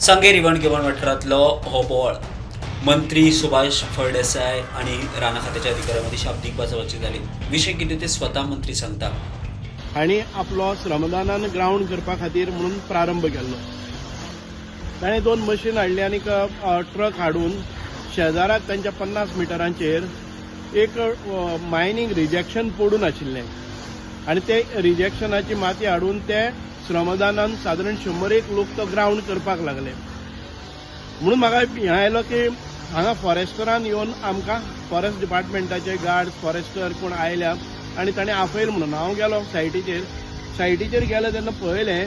सांगे रिवण गिवण वाठारांतलो हो बोवाळ. मंत्री सुभाष फळदेसाय आणि राना खात्याच्या अधिकाऱ्यांमध्ये शाब्दिक बाचाबाची जाली. विषय कितें ते स्वतः मंत्री सांगता. आनी आपलो श्रमदानान ग्रावंड करपा खातीर म्हणून प्रारंभ केल्लो. ताणें 2 मशीन हाडली आनी ट्रक हाडून शेजाराक तांच्या 50 मिटरांचेर एक मायनींग रिजेक्शन पडून आशिल्लें आनी ते रिजेक्शनाची माती हाडून ते श्रमदानान सादारण 100 लोक तो ग्रावंड करपाक लागले. म्हणून म्हाका हें आयलो की हांगा फॉरेस्टरान येवन आमकां फॉरेस्ट डिपार्टमेंटाचे गार्ड फॉरेस्टर कोण आयल्या आनी ताणें आपयलें म्हणून हांव गेलो सायटीचेर. सायटीचेर गेलो तेन्ना पळयलें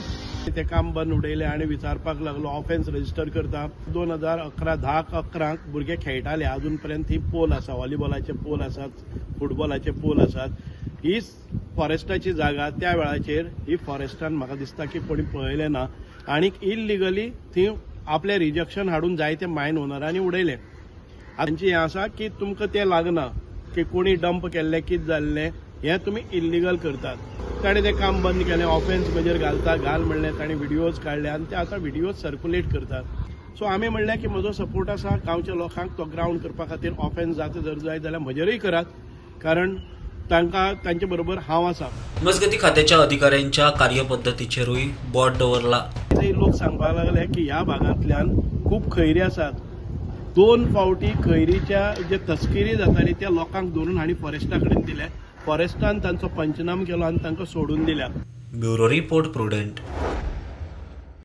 तें काम बंद उडयलें आनी विचारपाक लागलो ऑफेन्स रजिस्टर करता. 2011 10-11 भुरगे खेळटाले, अजून पर्यंत ही पोल आसा, व्हॉलीबॉलाचे पोल आसात, फुटबॉलाचे पोल आसात. ही फॉरेस्टाची जागा त्या वेळाचेर ही फॉरेस्टान म्हाका दिसता की कोणी पळयलें ना आनी इलिगली थंय आपलें रिजेक्शन हाडून जायते मायन ओनरांनी उडयलें. तांचें हें आसा की तुमकां तें लागना की कोणी डंप केल्लें कितें जाल्लें हें तुमी इल्लिगल करतात. ताणें तें काम बंद केलें, ऑफेन्स म्हजेर घालता घाल म्हणलें, ताणें व्हिडियोज काडले आनी ते आतां व्हिडियोज सर्कुलेट करतात. सो आमी म्हणलें की म्हजो सपोर्ट आसा गांवच्या लोकांक तो ग्रावंड करपा खातीर. ऑफेन्स जाता जर जाय जाल्यार म्हजेरूय करात, कारण तांकां तांचे बरोबर हांव आसा. मजगती खात्याच्या अधिकाऱ्यांच्या कार्यपद्धतीचेरूय बोट दवरला. लोक सांगपाक लागले की ह्या भागांतल्यान खूब खैरी आसात. 2 फावटी खैरीच्या जे तस्किरी जाताली त्या लोकांक धरून हांणी फॉरेस्टा कडेन दिले. फॉरेस्टान तांचो पंचनाम केलो आनी तांकां सोडून दिल्या. Bureau report, Prudent.